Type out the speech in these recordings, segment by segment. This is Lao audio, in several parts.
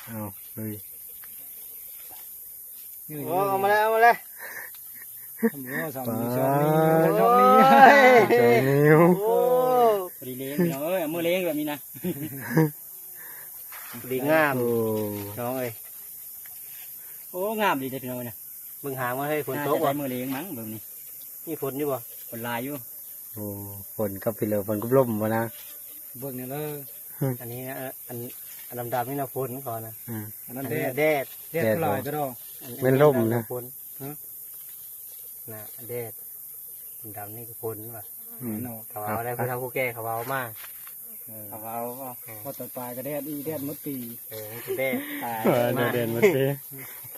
ເອົາເລີຍ. ໂອ້ ເອົາມາແລ້ວ ເອົາມາແລ້ວ. ໂອ້ ສອງນິ້ວ ໂອ້ຍ ສອງນິ້ວ ສອງນິ້ວ. ໂອ້ ພໍດີເລີຍພີ່ນ້ອງເອີຍ ເອົາມືເລງແບບນີ້ນະ. ດີງາມ ໂອ້ ນ້ອງເອີຍ. ໂອ້ ງາມດີເດ້ພີ່ນ້ອງເອີຍນະ. ເບິ່ງຫາງມັນເຮີ້ຍ ຝົນຕົກບໍ່? ໜ້າຈະໄດ້ມື້ເລງມັ້ງເບິ່ງນີ້. ມີຝົນຢູ່ບໍ່? ຝົນຫຼາຍຢູ່. ໂອ້ ຝົນກັບພີເລີ ຝົນກັບລົມບໍ່ນະ? ເບິ່ງນີ້ເລີຍ. ອັນນີ້ນະ ອັນ ອັນດຳໆນີ້ນະ ຝົນເຂົານະ. ອືມ ອັນນັ້ນແດດ ແດດ ແດດຫຼາຍກະດອກ. ແມ່ນລົມນະ ຝົນ. ນະ ແດດດຳໆນີ້ຄືຝົນວ່າ. ອືມ ເຂົາເວົ້າໄດ້ ຜູ້ເຖົ້າຜູ້ແກ່ເຂົາເວົ້າມາ. ເອີ ເຂົາເວົ້າ ເອີ ພໍຕອນປາຍກະແດດອີກ ແດດໝົດປີ. ເອີ ແດດ ເອີ ແດດໝົດປີ.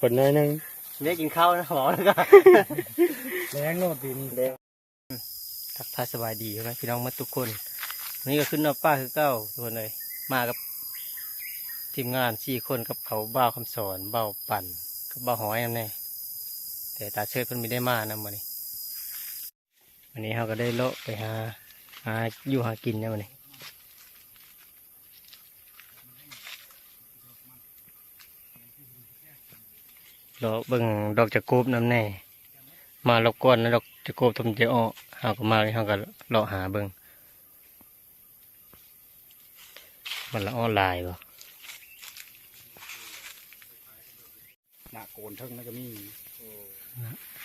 ຝົນໜ້ອຍໜຶ່ງ ໄດ້ກິນເຂົ້ານະ ເຂົາເວົ້າແລ້ວກະແລ້ງໂລດປີນີ້. ທັກທາຍສະບາຍດີພໍ່ແມ່ພີ່ນ້ອງໝົດທຸກຄົນ. ມື້ນີ້ກະຂຶ້ນມາປ່າຄືເກົ່າທຸກຄົນເອີຍ ມາກັບທີມງານສີ່ຄົນ ກັບເຂົາ ບ່າວຄຳສອນ ບ່າວປັນ ກັບບ່າວຫອຍນຳແດ່. ແຕ່ຕາເຊີດເພິ່ນບໍ່ໄດ້ມານຳມື້ນີ້. ວັນນີ້ເຮົາກະໄດ້ເລາະໄປຫາ ຫາຢູ່ຫາກິນແດ່ມື້ນີ້. ເລາະເບິ່ງດອກຈະໂກບນຳແດ່. ມາລອບກ່ອນນະ ດອກຈະໂກບທຳຈະອອກ ເຮົາກະມາ ເຮົາກະເລາະຫາເບິ່ງ ມັນລະອອກຫຼາຍບໍ່. ນະ ໂກນເທິງນັ້ນກະມີ. ໂອ້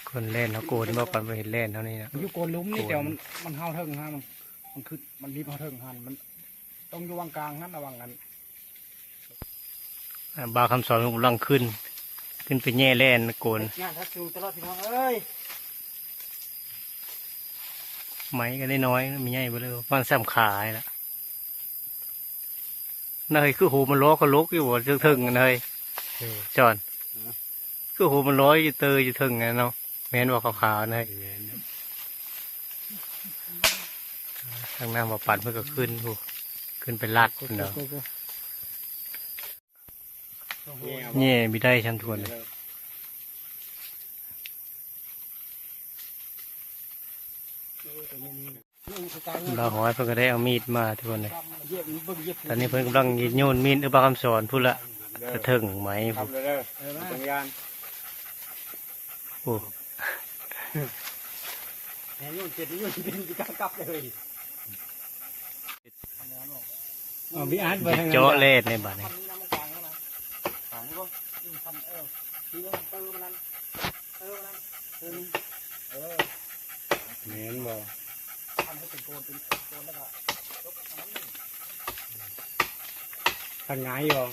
ຄົນແລ່ນເຮົາໂກນບໍ່ ປານບໍ່ເຫັນແລ່ນເຮົານີ້ນະ. ມັນຢູ່ໂກນລຸ່ມນີ້ ໂກນ ແຕ່ວ່າມັນ ມັນເຫົ່າເທິງຫັ້ນ ມັນ ມັນຂຶ້ນ ມັນລິບເຫົ່າເທິງຫັ້ນ ມັນຕ້ອງຢູ່ຫວ່າງກາງຫັ້ນ ລະຫວ່າງອັນ ອ່າ ບ່າວຄຳສອນກຳລັງຂຶ້ນ ຂຶ້ນໄປແຍ່ແລ່ນໂກນ. ເຮັດງານທັກຢູ່ຕະຫຼອດພີ່ນ້ອງເອີຍ. ໄມ້ກະໄດ້ນ້ອຍ ໄມ້ໃຫຍ່ເບີເລີ ປານສ່ຳຂານີ້ລະ. ນະ ຄືໂຫ ມັນລໍ້ກະລົກຢູ່ບໍ່ ເທິງໆຫັ້ນເຮີ້ຍ ຈອນ. ຄືໂຫ ມັນລໍຢູ່ເຕີຢູ່ເທິງຫັ້ນເນາະ. ແມ່ນບໍ່ ຂາວໆຫັ້ນເຮີ້ຍ. ແມ່ນ. ທາງນ້ຳບໍ່ປານເພິ່ນກະຂຶ້ນພຸ້ນ ຂຶ້ນໄປລັດພຸ້ນເນາະ. ແຍ່ບໍ່ໄດ້ຊັ້ນທຸກຄົນເອີຍ. ບ່າວຫອຍເພິ່ນກະໄດ້ເອົາມີດມາທຸກຄົນເອີຍ. ຕອນນີ້ເພິ່ນກຳລັງໂຍນມີດ ເອີ ບ່າວຄຳສອນພຸ້ນລະ ກະເທິງໄມ້ພຸ້ນ. ໂອ້ ແມ່ນໂຍນເສັດ ໂຍນເປັນກະກັບເລີຍ. ເອົາ ເຈາະແລ່ນໃນບາດນີ້. ແມ່ນບໍ່? ຄັນງ່າຍບໍ່?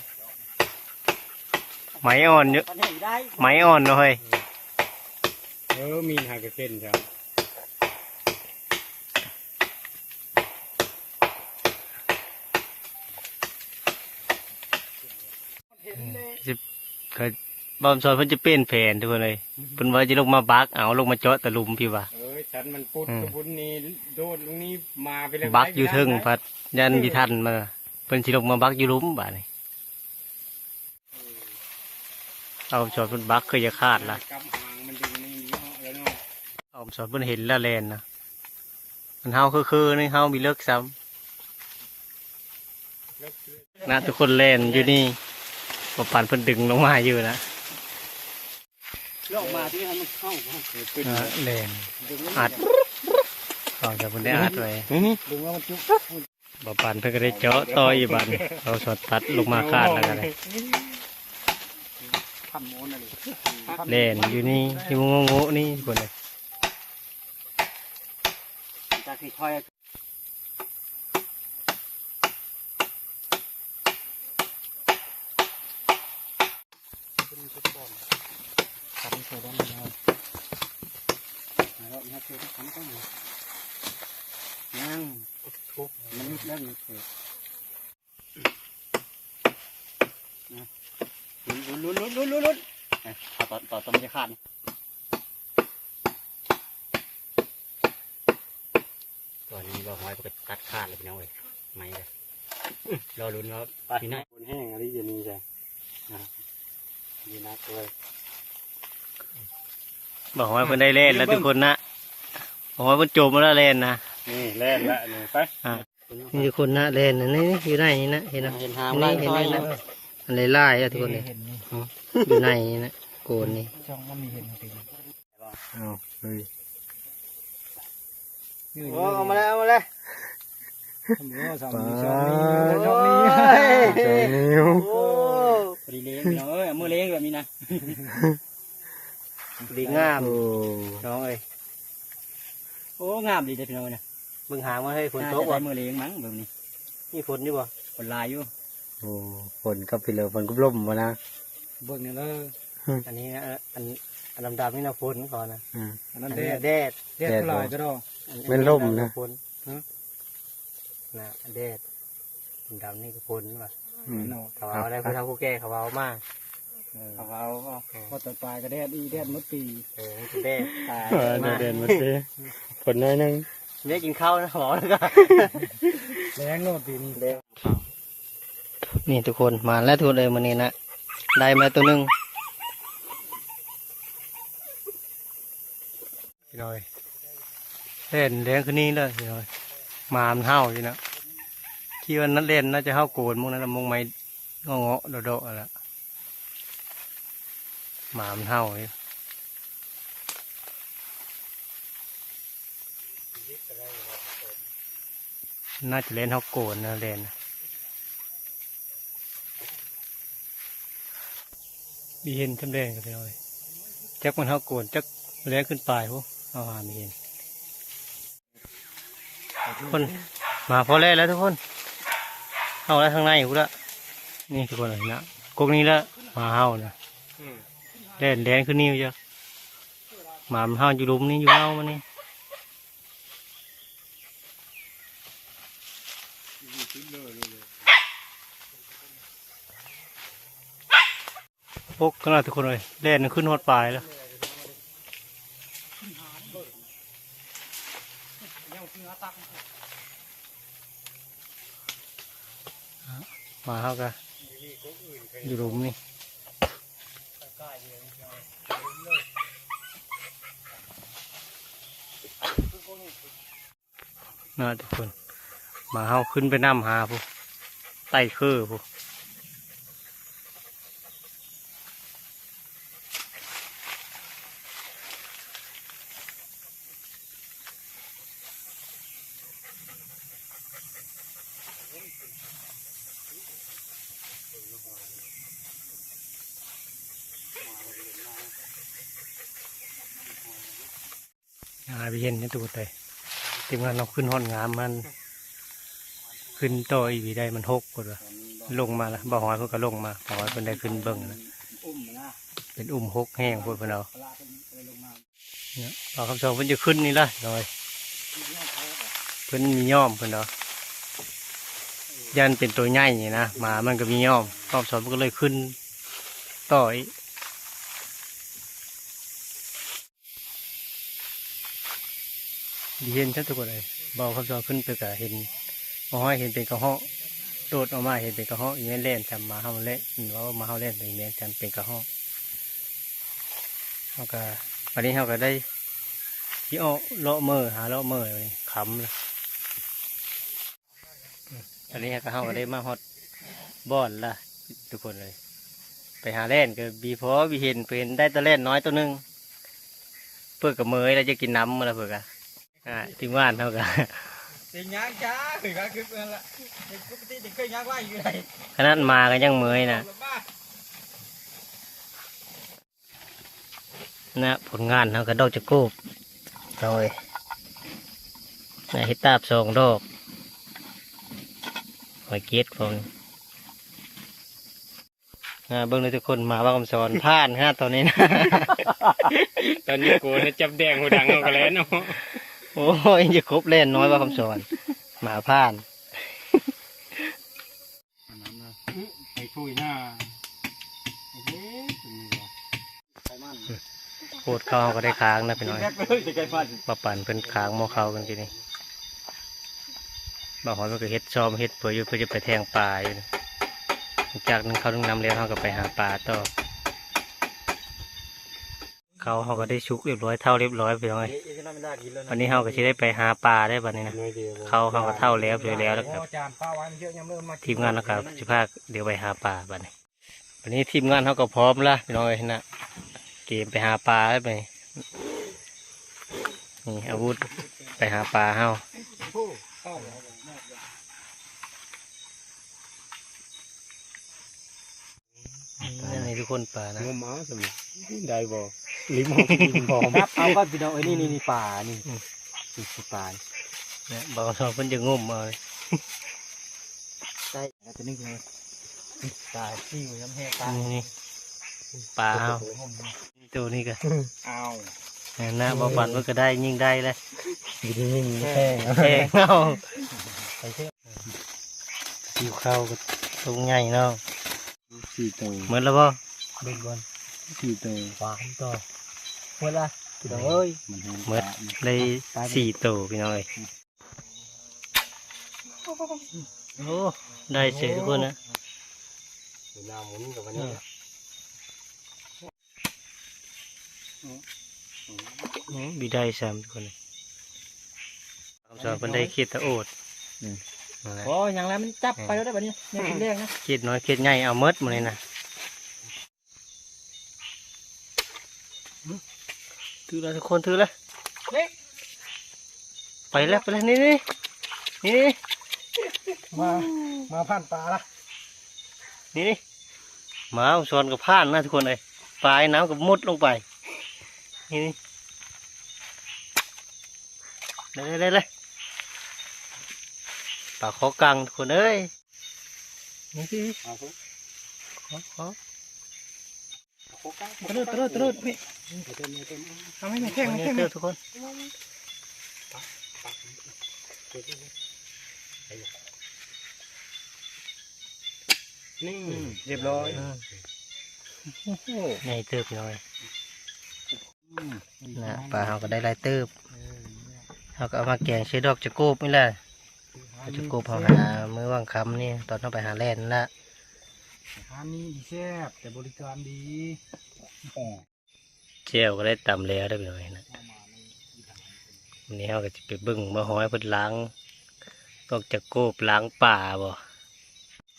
ໄມ້ອ່ອນຢູ່ ໄມ້ອ່ອນເນາະເຮີ້ຍ. ເອີ ມີນຫາກະເຄັນຈ້ະ. ຊິ ບ່າວຄຳສອນເພິ່ນຈະປ່ຽນແຜນທຸກຄົນເອີຍ. ເພິ່ນວ່າຈະລົງມາບັກເອົາ ລົງມາເຈາະຕະຫຼຸມພີ້ວ່າ. ເອີ ຊັ້ນມັນປຸດ ອືມ ກະບຸນນີ້ໂດດລົງນີ້ມາໄປແລ້ວ ບັກຢູ່ເທິງພັດ ຢ້ານບໍ່ທັນມາ. ເພິ່ນຊິລົງມາບັກຢູ່ຫຼຸມບາດນີ້. ເອົາສອນເພິ່ນບັກຄືຈະຂາດລະ. ເອົາສອນເພິ່ນເຫັນລະແລ່ນນະ. ມັນເຫົ່າຄືໆນີ້ ເຫົ່າມີເລິກຊ້ຳ. ນະ ທຸກຄົນແລ່ນຢູ່ນີ້ ບໍ່ປານເພິ່ນດຶງລົງມາຢູ່ນະ. ລອກມາທີ່ໃຫ້ມັນເຂົ້າ ອ່າ ແລ່ນອັດ ຂອງຈາກເພິ່ນໄດ້ອັດໄວ້. ນີ້ໆ ດຶງແລ້ວມັນຈຸກ. ບ່າວປານເພິ່ນກະໄດ້ເຈາະຕໍ່ອີກບາດນີ້. ເອົາສອນຕັດລົງມາຂາດແລ້ວກະໄດ້. ແລ່ນຢູ່ນີ້ ຢູ່ໂງ່ໆນີ້ທຸກຄົນເອີຍ. ຍັງ ມັນຫຼຸດແລ້ວ ມັນເປີດ. ລຸ້ນ ລຸ້ນ ລຸ້ນ ລຸ້ນ ລຸ້ນ ລຸ້ນ. ເອົາ ຕອນ ຕອນ ຕອນມັນຈະຂາດ. ຕອນນີ້ບ່າວຫອຍເພິ່ນກະຕັດຂາດແລ້ວພີ່ນ້ອງເອີຍ ໄມ້ເລີຍ. ລໍລຸ້ນວ່າ ໄປ ມີໜ້າ ຄົນແຮງອີ່ຫຼີດຽວນີ້. ອ່າ ດີນະເອີຍ. ບ່າວຫອຍເພິ່ນໄດ້ແລ່ນແລ້ວທຸກຄົນນະ. ບ່າວຫອຍເພິ່ນໂຈມມາແລ້ວແລ່ນນະ. ນີ້ແລ່ນລະ ນີ້ໄປ. ອ່າ ນີ້ທຸກຄົນນະ ແລ່ນນະ ນີ້ຢູ່ໃນນີ້ນະ ເຫັນນະ ເຫັນຫາງ ນີ້ເຫັນນີ້ນະ. ອັນຫຼາຍໆ ເອີ ທຸກຄົນເອີຍ ເຫັນຢູ່ ເອີ ຢູ່ໃນນີ້ນະ ໂກນນີ້ ຊ່ອງມັນມີເຫັນເຕັມ ເອົາເຮີ້ຍ ໂອ້ ເອົາມາແລ້ວ ເອົາມາແລ້ວ ໂອ້ ສອງນິ້ວ ໂອ້ຍ ສອງນິ້ວ ສອງນິ້ວ ໂອ້ ພໍດີເລງ ພີ່ນ້ອງເອີຍ ເອົາມືເລງແບບນີ້ນະ ດີງາມ ໂອ້ ນ້ອງເອີຍ ໂອ້ ງາມດີເດ້ພີ່ນ້ອງເອີຍນະ ເບິ່ງຫາງມັນເຮີ້ຍ ຝົນຕົກບໍ່ ໜ້າຈະໄດ້ມື້ເລງມັ້ງແບບນີ້ ມີຝົນຢູ່ບໍ່ ຝົນຫຼາຍຢູ່ ໂອ້ ຝົນກັບພີ້ເລີ ຝົນກັບລົມບໍ່ນະ ເບິ່ງນີ້ເລີ ອັນນີ້ນະ ເອີ ອັນ ອັນດຳໆນີ້ນະຝົນກ່ອນນະ ອືມ ອັນນັ້ນແດດ ແດດ ແດດຫຼາຍກະດອກ ແມ່ນລົມນະ ຝົນ ຮະ ນະ ແດດ ດຳໆນີ້ກະຝົນວ່າ ອືມ ເຂົາເວົ້າໄດ້ ຜູ້ເຖົ້າຜູ້ແກ່ເຂົາເວົ້າມາ ເອີ ເຂົາເວົ້າ ເອີ ພໍຕອນປາຍກະແດດອີກ ແດດໝົດປີ ເອີ ແດດ ເອີ ແດດໝົດປີ ຝົນໜ້ອຍໜຶ່ງ ໄດ້ກິນເຂົ້ານະ ເວົ້າແລ້ວກະ ແລ້ງໂລດປີນີ້ ນີ້ທຸກຄົນ ມາແລ້ວທຸກຄົນເອີຍ ມື້ນີ້ນະ ໄດ້ມາໂຕໜຶ່ງ ພີ່ນ້ອງເອີຍ ແລ່ນແດງຄືນີ້ເລີຍພີ່ນ້ອງເອີຍ ໝາມັນເຫົ່າຢູ່ນະ ຄິດວ່ານັ້ນແລ່ນ ໜ້າຈະເຫົ່າໂກນໝູ່ນັ້ນລະ ມົງໄມ້ເງາະໆ ເດາະໆ ຫັ້ນລະ ໝາມັນເຫົ່າຢູ່ ໜ້າຈະແລ່ນເຫົ່າໂກນນະ ແລ່ນນະ ມີເຫັນຈຳແດງກັນເລີຍ ຈັກມັນເຫົ່າໂກນ ຈັກແລ່ນຂຶ້ນປາຍພຸ້ນ ເຮົາຫາມີເຫັນ ທຸກຄົນ ມາພໍແລ້ວ ແລ້ວທຸກຄົນ ເອົາແລ້ວທາງໃນພຸ້ນລະ ນີ້ທຸກຄົນນະ ກົກນີ້ລະ ໝາເຫົ່ານະ ອືມ ແລ່ນແດງຄືນີ້ຈັກ ໝາມັນເຫົ່າຢູ່ລຸ່ມນີ້ ຢູ່ເຫງົ້າມັນນີ້ ໂອ້ ຂະໜາດທຸກຄົນເອີຍ ແລ່ນຂຶ້ນຮອດປາຍແລ້ວ ໝາເຮົາກະຢູ່ລຸ່ມນີ້ ນະທຸກຄົນ ໝາເຮົາຂຶ້ນໄປນຳຫາພຸ້ນ ໄຕ່ເຄີພຸ້ນ ຫາໄປເຫັນໃນຕູ້ໄຕ ທີມງານເຮົາຂຶ້ນຮອດງາມຫັ້ນ ຂຶ້ນຕໍ່ອີກໄດ້ ມັນຫົກພຸ້ນວ່າ ລົງມາລະ ບ່າວຮອຍເພິ່ນກະລົງມາ ບ່າວຮອຍເພິ່ນໄດ້ຂຶ້ນເບິ່ງລະ ເປັນອຸ້ມຫົກແຮງໂພດເພິ່ນເອົາ ເນາະ ບ່າວຄຳສອນເພິ່ນຈະຂຶ້ນນີ້ລະ ໂດຍ ເພິ່ນມີຍ້ອມເພິ່ນເນາະ ຢ້ານເປັນໂຕໃຫຍ່ນີ້ນະ ໝາມັນກະມີຍ້ອມ ບ່າວຄຳສອນເພິ່ນກະເລີຍຂຶ້ນຕໍ່ອີກ ດີເຫັນຊັ້ນທຸກຄົນເອີຍ ບ່າວຄຳສອນຂຶ້ນໄປກະເຫັນ ບໍ່ຮ້ອຍເຫັນເປັນກະເຫາະ ໂດດອອກມາເຫັນເປັນກະເຫາະ ອີແມ່ນແລ່ນຊ່ຳໝາເຮົາແຫຼະ ເວົ້າໝາເຮົາແລ່ນ ອີແມ່ນຊ່ຳເປັນກະເຫາະ ເຮົາກະ ບາດນີ້ເຮົາກະໄດ້ຊິອອກເລາະເໝີ ຫາເລາະເໝີ ບາດນີ້ຄ່ຳລະ ຕອນນີ້ເຮົາກະ ເຮົາກະໄດ້ມາຮອດບ່ອນລະທຸກຄົນເອີຍ ໄປຫາແລ່ນກະບີພໍບີເຫັນ ໄປເຫັນໄດ້ແຕ່ແລ່ນນ້ອຍໂຕໜຶ່ງ ເພິ່ນກະເໝີຍລະ ຢາກກິນນ້ຳລະເພິ່ນກະ ອ່າ ທີມງານເຮົາກະ ຊິຍ່າງຈ້າ ຄືວ່າຄືນັ້ນລະ ປົກກະຕິຈະເຄີຍຍ່າງໄວຢູ່ໃດ ຂະໜາດໝາກະຍັງເໝີຍນະ. ນະ ຜົນງານເຮົາກະດອກຈະໂກບ ໂດຍ ນະ ເຫັດຕາບສອງດອກ ຫອຍເກັດພວກນີ້ ນະ ເບິ່ງເດີທຸກຄົນ ໝາບ່າວຄຳສອນ ຜ່ານຂະໜາດຕອນນີ້ນະ ຕອນນີ້ໂກນຈັບແດງຫູດັງເຮົາກະແລ່ນເນາະ ໂອ້ຍ ຈະຄົບແລ່ນນ້ອຍບ່າວຄຳສອນ ໝາຜ່ານ. ອັນນັ້ນນະ ໃຫ້ຖ້ວຍໜ້າ ໂອ້ໂຫ ຕົວນີ້ວ່າ ໂຄດເຂົ້າເຮົາກະໄດ້ຄ້າງນະພີ່ນ້ອງ ປ້າປັນເພິ່ນຄ້າງໝໍ້ເຂົ້າກັນກິນນີ້ ບ່າວຮອຍເພິ່ນກະເຮັດຊອມເຮັດເພື່ອຢູ່ ເພື່ອຈະໄປແທງປາຢູ່ ຫຼັງຈາກໜຶ້ງເຂົ້າໜຶ້ງນ້ຳແລ້ວ ເຮົາກະໄປຫາປາຕໍ່. ເຂົ້າເຮົາກະໄດ້ສຸກລຽບຮ້ອຍ ເຖົ້າລຽບຮ້ອຍພີ່ນ້ອງເອີຍ ບາດນີ້ເຮົາກະຊິໄດ້ໄປຫາປາໄດ໋ບາດນີ້ນະ ເຂົ້າເຮົາກະເຖົ້າແລ້ວ ແລ້ວ ແລ້ວກະທີມງານເຮົາກະຊິພາດຽວໄປຫາປາບາດນີ້ ບັດນີ້ທີມງານເຮົາກໍພ້ອມລະພີ່ນ້ອງເອີຍນະ ກຽມໄປຫາປາແລ້ວບັດນີ້. ນີ້ອາວຸດໄປຫາປາເຮົາ. ນີ້ທຸກຄົນປານະ ງົມເອົາຊັ້ນ ໄດ້ບໍ່? ລິມ ລິມບໍ່? ຈັບເອົາກ່ອນພີ່ນ້ອງເອີຍ. ນີ້ ນີ້ ນີ້ປານີ້ ອືມ ນີ້ປານີ້ ແລະບ່າວທອງເພິ່ນຈະງົມເອົາ. ໄດ້ແລ້ວຕົວໜຶ່ງເລີຍ. ຕາຍ ຊິວຍຳແຮງຕາຍ. ນີ້ ນີ້ປາເຮົາ ໂຕນີ້ກໍ ອ້າວ ແມ່ນນະ ບໍ່ຝັນເພິ່ນກໍໄດ້ ຍິງໄດ້ແຫຼະ ຢູ່ທີ່ຍິງແຮງ ແຮງເອົາ. ໄປເຖາະ ຊິວເຂົ້າກໍຕົວໃຫຍ່ເນາະ. ສີ່ໂຕ ໝົດແລ້ວບໍ່? ເບິ່ງກ່ອນ ສີ່ໂຕ ຫວານຕໍ່. ໝົດລະພີ່ນ້ອງເອີຍ ມັນແຮງ ໝົດ ໄດ້ສີ່ໂຕພີ່ນ້ອງເອີຍ. ໂອ້ ໄດ້ເສີຍທຸກຄົນນະ. ໂອ້ ບໍ່ໄດ້ຊ້ຳທຸກຄົນ. ຄຳສອນເພິ່ນໄດ້ເຂດຕະໂອດ. ອືມ ນັ້ນແຫຼະ. ໂອ້ ຍັງແລ້ວ ມັນຈັບໄປແລ້ວໄດ໋ບັດນີ້ ແນວກິນແລງນະ. ເຂດນ້ອຍເຂດໃຫຍ່ເອົາໝົດມື້ນີ້ນະ. ຖືກແລ້ວທຸກຄົນ ຖືກແລ້ວ. ໄປແລ້ວ ໄປແລ້ວ ນີ້ ນີ້ ນີ້ ນີ້ ມາ ມາຜ່ານປາລະ. ນີ້ ນີ້ ມາສອນກໍຜ່ານນະທຸກຄົນເອີຍ. ປາຍນ້ຳກໍມຸດລົງໄປ. ນີ້ ນີ້ ໄດ້ ໄດ້ ໄດ້ ໄດ້ ປາຄໍກັງທຸກຄົນເອີຍ. ນີ້ ນີ້ ເອົາເພິ່ນ ຂໍ ຂໍ ຕະເລີດ ຕະເລີດ ຕະເລີດ ນີ້ ເອົາໃຫ້ແມ່ແທງ ແມ່ແທງ ນີ້ ທຸກຄົນ. ນີ້ ອືມ ຮຽບຮ້ອຍ. ອືມ ໃຫຍ່ເຕີບນ້ອຍ. ອືມ ນະ ປາເຮົາກໍໄດ້ຫຼາຍເຕີບ. ເອີ ເຮົາກໍເອົາມາແກງໃສ່ດອກຈະໂກບນີ້ແຫຼະ. ດອກຈະໂກບເຮົາຫາມື້ຫວ່າງຄ່ຳນີ້ ຕອນເຮົາໄປຫາແລ່ນນັ້ນລະ. ອາຫານນີ້ແຊບ ແຕ່ບໍລິການດີ. ແຈ່ວກໍໄດ້ຕຳແລ້ວເດີພີ່ນ້ອງເອີຍນະ. ມື້ນີ້ເຮົາກໍຈະໄປເບິ່ງບ່າວຮອຍເພິ່ນລ້າງດອກຈະໂກບ ລ້າງປາບໍ.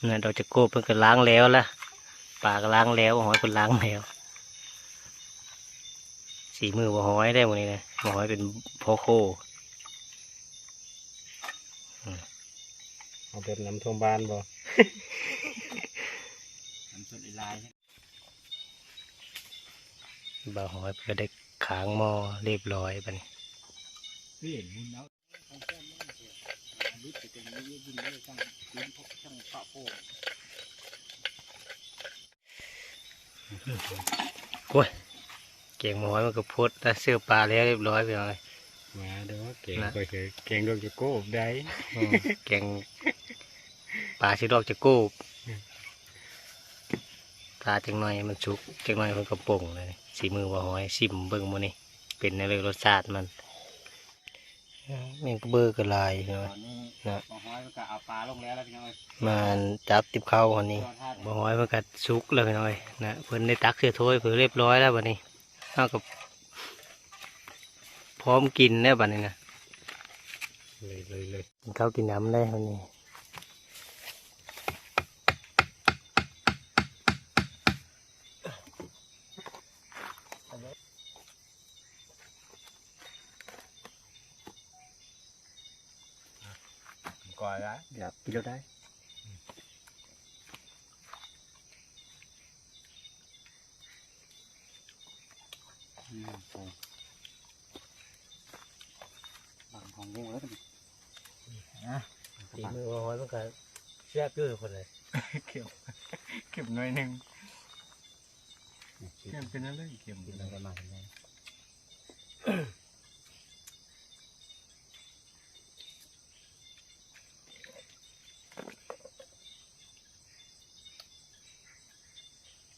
ນະ ດອກຈະໂກບເພິ່ນກໍລ້າງແລ້ວລະ ປາກໍລ້າງແລ້ວ ບ່າວຮອຍເພິ່ນລ້າງແລ້ວ. ສີມືບ່າວຮອຍເດ້ມື້ນີ້ນະ ບ່າວຮອຍເປັນພໍ່ໂຄ. ອືມ ເອົາແບບນ້ຳຖ້ວມບ້ານບໍ? ນ້ຳສົດຫຼາຍໆ. ບ່າວຮອຍເພິ່ນກໍໄດ້ຄ້າງໝໍ້ຮຽບຮ້ອຍບັດນີ້. ໂອ້ຍ ແກງໝໍ້ມັນກໍພົດນະ ເສີບປາແລ້ວຮຽບຮ້ອຍພີ່ນ້ອງເອີຍ. ມາເດີ ແກງ ນະ ຂ້ອຍເຄີຍແກງດອກຈະໂກບໄດ້. ອືມ ແກງປາຊິດອກຈະໂກບ. ຖ້າຈັກໜ່ອຍມັນສຸກ ຈັກໜ່ອຍເພິ່ນກໍປົງເລີຍ. ສີມືບ່າວຮອຍ ຊິມເບິ່ງມື້ນີ້ເປັນແນວໃດ ລົດຊາດມັນ. ແມງກະເບີກໍຫຼາຍເນາະ ຕອນນີ້ນະ ບ່າວຮອຍເພິ່ນກໍເອົາປາລົງແລ້ວລະພີ່ນ້ອງເອີຍ. ມາຈັບຕິບເຂົ້າຫັ້ນນີ້ ບ່າວຮອຍເພິ່ນກໍສຸກແລ້ວພີ່ນ້ອງເອີຍນະ. ເພິ່ນໄດ້ຕັກໃສ່ຖ້ວຍເພິ່ນຮຽບຮ້ອຍແລ້ວບັດນີ້ ເຮົາກໍພ້ອມກິນແລ້ວບັດນີ້ນະ. ເລີຍໆໆ ກິນເຂົ້າກິນນ້ຳໄດ້ບັດນີ້. ກ່ອຍລະ ຢາກກິນແລ້ວໄດ້. ອືມ ໂອ້ ບັງຂອງໝູ່ເລີຍ. ອ່ະ ສີມືບ່າວຮອຍມັນກໍແຊບຢູ່ທຸກຄົນເລີຍ. ເຄັມ ເຄັມໜ້ອຍໜຶ່ງ. ເຄັມເປັນຫຍັງເລີຍ ເຄັມ ກິນແລ້ວກໍມາເຫັນແລ້ວ.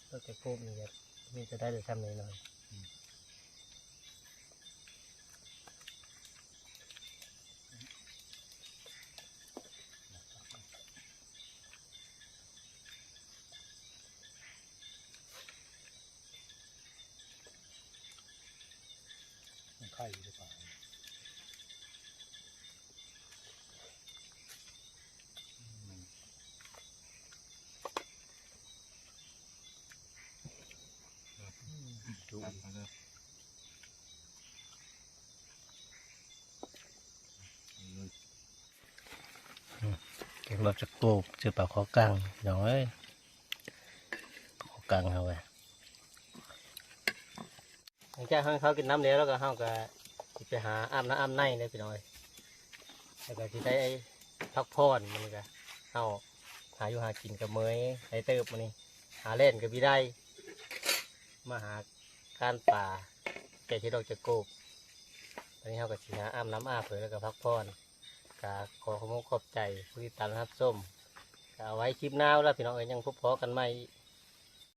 ດອກຈະໂກບນີ້ແບບມີແຕ່ໄດ້ແຕ່ຊ່ຳນີ້ເນາະ. ມັນໄຂ່ຢູ່ຫຼືເປົ່າ? ອືມ ມັນ ມັນ ແກງລວກຈະໂກບ ເຈີປາຄໍກັງ ພີ່ນ້ອງເອີຍ ຄໍກັງເຮົາເວີຍ. ຫຼັງຈາກເຮົາ ເຮົາກິນນ້ຳແລ້ວ ແລ້ວກໍເຮົາກໍຊິໄປຫາອາບນ້ຳອາບໃນເດີພີ່ນ້ອງເອີຍ ແລ້ວກໍຊິໄດ້ພັກຜ່ອນ. ມື້ນີ້ກໍເຮົາຫາຢູ່ຫາກິນກໍເມື່ອຍຫຼາຍເຕີບມື້ນີ້ ຫາແລ່ນກໍບໍ່ໄດ້ ມາຫາກ້ານປາ ແກງເຫັດດອກຈະໂກບ. ຕອນນີ້ເຮົາກໍຊິຫາອາບນ້ຳອາບເພິ່ນ ແລ້ວກໍພັກຜ່ອນ. ກໍຂໍຂອບອົກຂອບໃຈຜູ້ຕິດຕາມຮັບຊົມ. ກໍເອົາໄວ້ຄລິບໜ້າລະພີ່ນ້ອງເອີຍ ຍັງພົບພໍ້ກັນໃໝ່